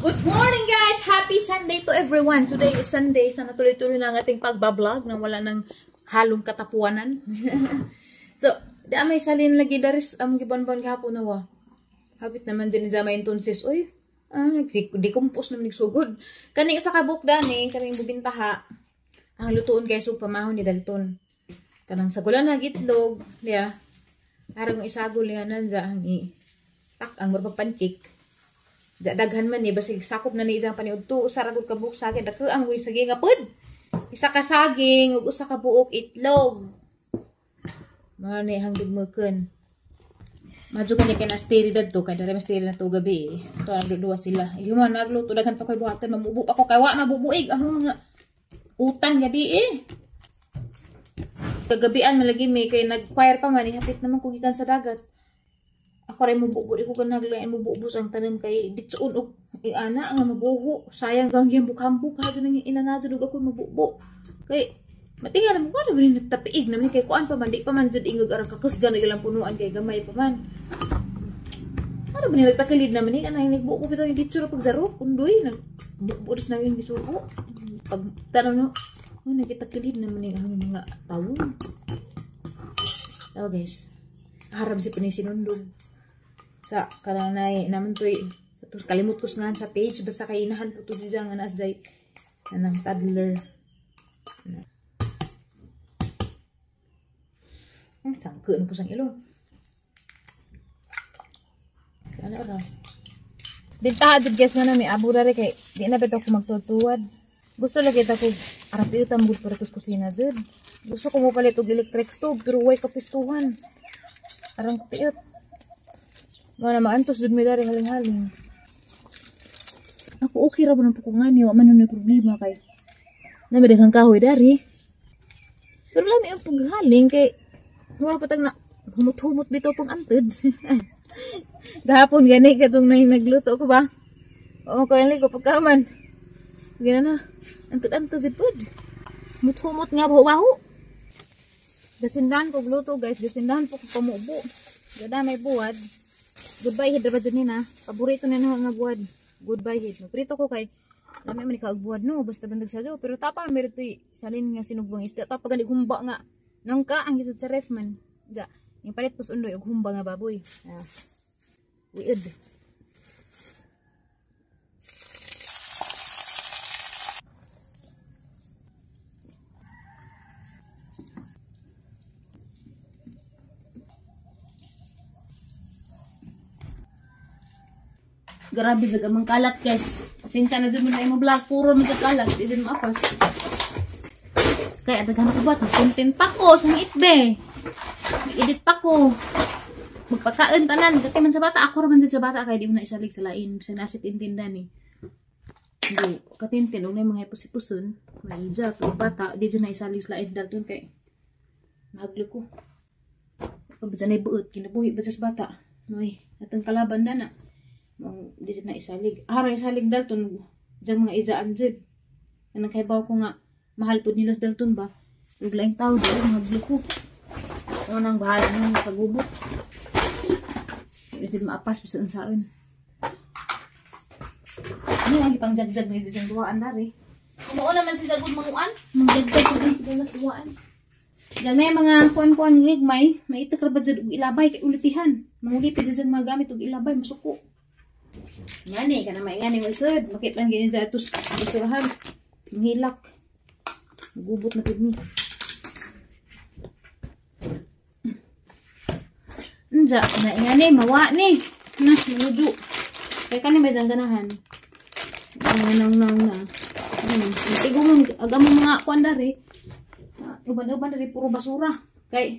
Good morning, guys! Happy Sunday to everyone! Today is Sunday. Sana tuloy-tuloy na ang ating pagbablog nang wala ng halong katapuanan. So, di may salin lagi daris ang gibonbon gahapon na wa. Hapit naman dyan ni may entonces. Uy, decompose naman nagsugod. Kaning isa ka buok dani, kaning bubintaha. Ang lutuon kay sug pamahon ni Dalton. Kanang sagulan na itlog, diya. Arang isagol niya nandiya ang i tak ang murag pancake. Diya daghan man ni basig sakop na ni isang paniudto usa ra gud ka buok saging dako ang gud saging nga pud. Isa ka saging ug usa ka buok itlog. Mao ni hang dugmeken. Madyo kani kay na-steri dadto kay diri mas na to gabi. To ang duwa sila. Iyo man nagluto daghan pa koy buhatan mamubo pa ko kay wa mabubuig ang mga utan gabi eh. Kagabian malagi may kay nag-choir pa man hapit naman ko gikan sa dagat. Ako rin mububo di ko ganaglain mububos ang tanim kay ditsuon og ana ang mabuho. Sayang gang hambuk-hambuk ha ganang inanadto ug ako mabubo. Kay matinga na mo ko rin nagtapiig naman kay kuan pa man di pa man jud ingog arang kakusgan na ilang punuan kay gamay pa man. Ano ba ni nagtakilid naman ni anang nagbuo bitaw ni ditso ra pagsaro undoy nagbubo ris naging gisuko. Pag tanaw no, nagkitakilid naman ni ang mga tawon. Tawa guys. Harap si pinisinundog. Sa kananay naman toy sa to kalimot ko nga sa page basta kay inahan po to diyan nga naas jay anang toddler. Ay sangke na po sang ilong. Ano ra? Bintaha jud guys nga na may abo ra kay di na bitaw ko magtutuwad. Gusto lagi ta ko arap iutam gud para tos kusina jud. Gusto ko mo palit og electric stove pero way kapistuhan. Arang piot. Wala maantos jud mi dari haling-haling. Ako okay ra ba ng pukungan ni wa man nunoy problema kay nami daghang kahoy dari. Pero lami ang paghaling kay wala pa tag na humot-humot bitaw pag anted. Gahapon gani katong nay nagluto ko ba. Oo ko ko pagkaman. Gina na anted-anted jud pud. Humot-humot nga baho-baho. Gasindahan ko gluto guys, gasindahan po ko pamubo. Gada may buwad. Goodbye head ra jud ni na. Paborito na nga buwad. Goodbye head. Prito ko kay lami man ka og buwad no, basta bandag sa jo. Pero tapa meron toy salin nga sinugbang isda. Tapa gani humba nga. Nangka ang gisud sa ref man. Ja, yung palit pos undoy og humba nga baboy. Ah. Weird. Grabe jud ang kalat guys. Pasensya na jud mo na imo vlog puro man jud kalat, di jud maapas. Kaya daghan ko ba content pa ko sa itbe. Mag-edit pa ko. Magpakaon tanan kay man sa bata ako ra man jud sa bata kay di mo na isalig sa lain bisan nasit intindan ni. Go katintin og mga hipos-hiposon, may ija pero bata di jud na isalig sa lain dalton kay mahaglo ko. Pabidyan ay buot kinabuhi ba sa bata. Noy, atong kalaban dana. Mong di na isalig. Araw isalig Dalton diyan mga ijaan jud. Anang kaybaw ko nga mahal pud nila sa Dalton ba. Ug laing tawo di magluko. O nang bahala nang pagubot. Di jud maapas bisan unsaon. Ano ang ipang jagjag ni diyan duwaan dari. Kumuo naman sila gud manguan, mangjagjag pud sila sa duwaan. Diyan may mga kuan-kuan gigmay, may itak ra ba jud og ilabay kay ulipihan. Mangulipi jud mga gamit og ilabay masuko. Ngani kana may ngani mo isod, makit lang gini sa atos basurahan. Manghilak. Gubot na pud mi. Unja, na ngani mawa ni. Na manujo. Kay kani may jang ganahan. Nang nang na. Tigumon agam mga kuan dari. Uban-uban dari puro basura. Kay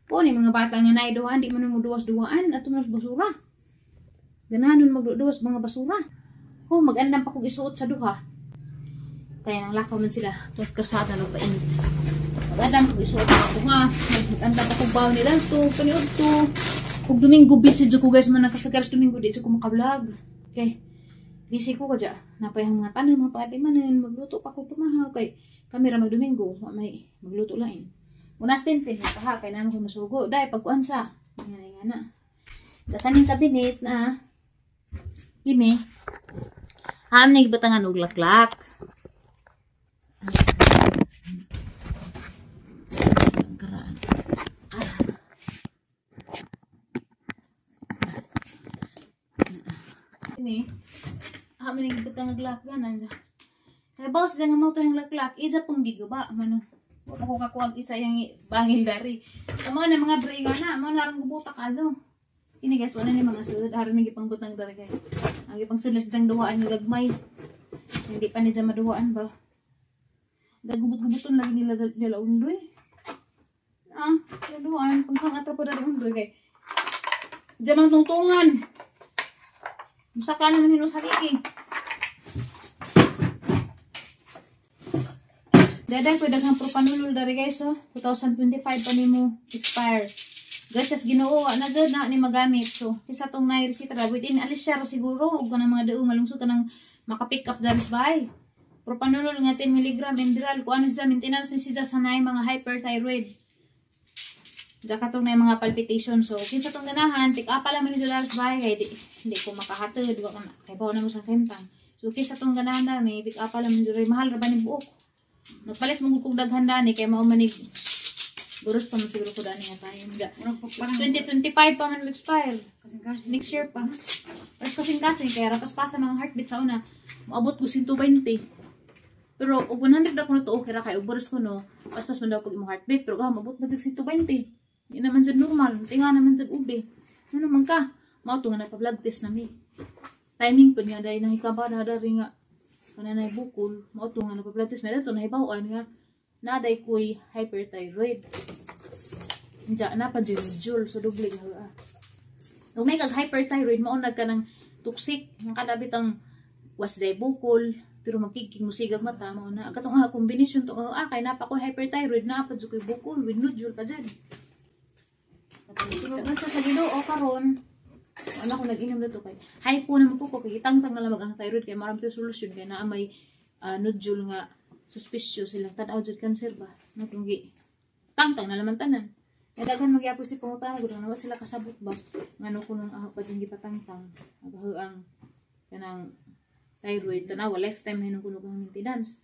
po ni mga bata nga naay duhaan di man mo duwas-duwaan ato man basura. Ganahan nun magduduwas mga basura. Oh, magandang pa kong isuot sa duha. Kaya nang lakaw man sila. Tapos karsada nagpainit. Magandang kong isuot sa duha. Magandang pa kong baon nila. Ito, paniod to. Ug Domingo busy ko guys. Man nakasagaras Domingo di ko makablog. Okay. Busy ko kadya. Napay ang mga tanong, mga pagatimanan. Magluto pa ko pamahaw. Kay kami ra magdomingo. May magluto lain. Unas tintin. Nakaha. Kaya naman ko masugo. Dahil pagkuan sa. Nga na. Sa kaning kabinet na. Kini. Ham na gibutangan og laklak. Karaan. Ini ham na gibutang og laklak ganan ja. Kay boss nga mo to yung laklak, ija pong giguba mano. Wa ko kakuag isa yang bangil dari. Amo na mga bre nga na, mo na rang gubuta ka do. Kini guys, wala ni mga sulod, aron ni gipangbutang dari kay. Ang gipangsulod sa duhaan nga gagmay. Hindi pa ni dyan maduhaan ba. Dagubot-gubuton lagi nila nila undoy. Ah, duhaan pangsang atra po dari undoy kay. Diyan mang tungtungan. Musaka naman hinusakiki. Daday ko daghang propanolol dari guys oh. 2025 pa nimo expire. Gracias Ginoo, wa na jud na ni magamit. So, kaysa tong nay resita ra within alis siya ra siguro og kanang mga duo nga lungsod kanang maka-pick up dari sa bahay. Propanolol nga 10 mg Inderal kuan sa maintenance ni siya sa nay mga hyperthyroid. Diya katong nay mga palpitation. So, kinsa tong ganahan, pick up pa lang man ni sa bahay kay di ko makahatod wa ka kay bawo na mo sa kentang. So, kinsa tong ganahan na ni pick up pa lang man diri, mahal ra ba ni buok. Nagpalit mo kog daghan dani kay mao manig buros pa man siguro ko dani nga time. 2025 pa man expire. Next year pa. Pero kasing-kasing kaya rapas-pasa mga heartbeat sa una. Moabot ko 120. Pero og 100 ako na to okay ra kay og buros ko no. Paspas man daw pag imong heartbeat pero moabot man jud 120. Di naman jud normal. Tinga naman jud ube. Ano man ka? Mao to nga nagpa-blood test na mi. Timing pud nga dai nahikaba na dari nga kananay bukol, mao to nga nagpa-blood test mi dato nahibaw-an nga naday koy hyperthyroid. Diya na pa jud so doble nga. Ug may kag hyperthyroid mao nag kanang toxic ang kadabit ang was day bukol pero magkigking musigag mata mao na katong kombinasyon to kay napa ko hyperthyroid naa pa jud koy bukol with nodule pa jud. Pero sa Ginoo karon wala ko nag-inom dito kay hypo naman po ko kay itangtang na lamang ang thyroid kay maram to solusyon kay naa may nodule nga suspicious silang tan-aw jud cancer ba natunggi tangtang na laman tanan. Kaya daghan magyapon si pangutana gud nga sila kasabot ba ngano kunong pa jud gipatangtang ang kanang thyroid tanawa lifetime na kuno kang maintenance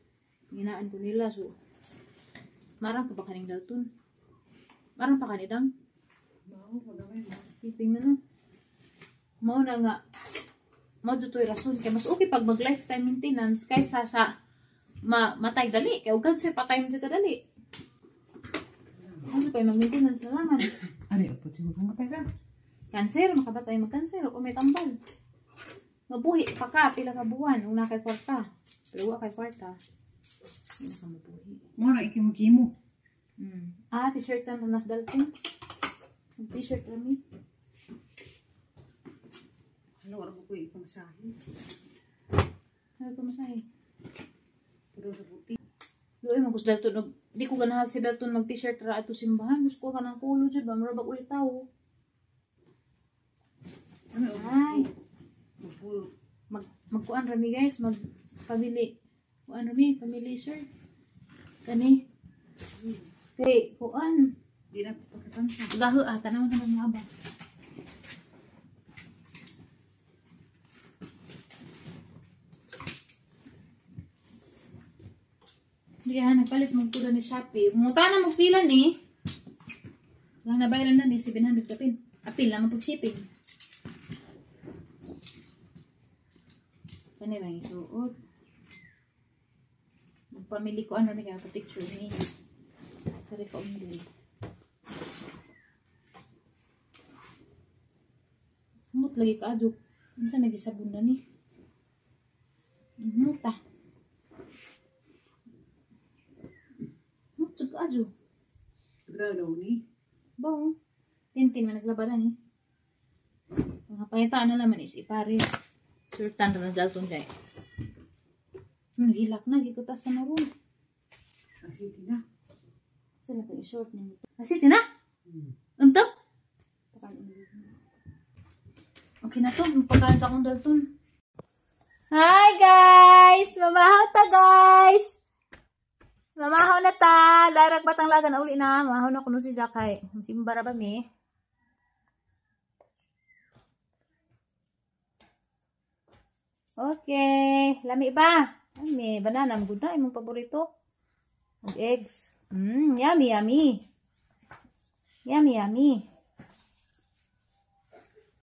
ginaan ko nila. So marang pa ba kaning dalton, marang pa kanidang keeping na no mao na nga mao jud to'y rason kay mas okay pag mag lifetime maintenance kaysa sa matay dali kay og cancer patay man jud ka dali. Ano pa yung mag-maintenance na laman? Ari, po siguro matay ka. Cancer, makabatay mag-cancer o may tambal. Mabuhi pa ka, pila ka buwan, una kay kwarta. Pero wa kay kwarta. Hindi na ka mabuhi. Mo na ikimo-kimo. Ah, t-shirt na nas dalton. T-shirt rami. Ano wala ko ipamasahe. Ano pamasahe? Pero sa puti. Luoy man kus dalton og di ko ganahag si dalton mag t-shirt ra ato simbahan. Gusto ko kanang pulo jud ba mura bag ulit tawo. Ay. Magkuan rami guys, mag family. Kuan rami, family shirt. Kani. Kay kuan. Di na pagkapansa. Gaho ah, tanaw sa mga aba. Hindi ha, nagpalit mong kuda ni Shopee. Munta na magpila ni. Ang nabayaran na ni 700 kapin. Apil naman pag-shipping. Kanila yung isuot. Magpamili ko ano na kaya pa-picture ni. Kari ka umdul. Umot lagi ka adyo. Ano sa nag-isabon na ni? Umuta. Jud ka adyo. Grado ni. Bao. Tintin man naglabanan ni. Ang hapayitaan na naman is iparis. Surtan ra na dalton kay. Hilak na gikutas sa naron. Asiti na. Sila kay short ni. Asiti na? Untap? Okay na to, pagkaan sa akong dalton. Hi guys! Mamahaw ta guys! Mamahaw na ta! Larag batang lagan na uli na. Mamahaw na kuno si Jakay. Simba ra ba mi? Okay. Lami ba? Lami. Banana. Good na. Imong paborito. Ug eggs. Yummy, yummy. Yummy, yummy.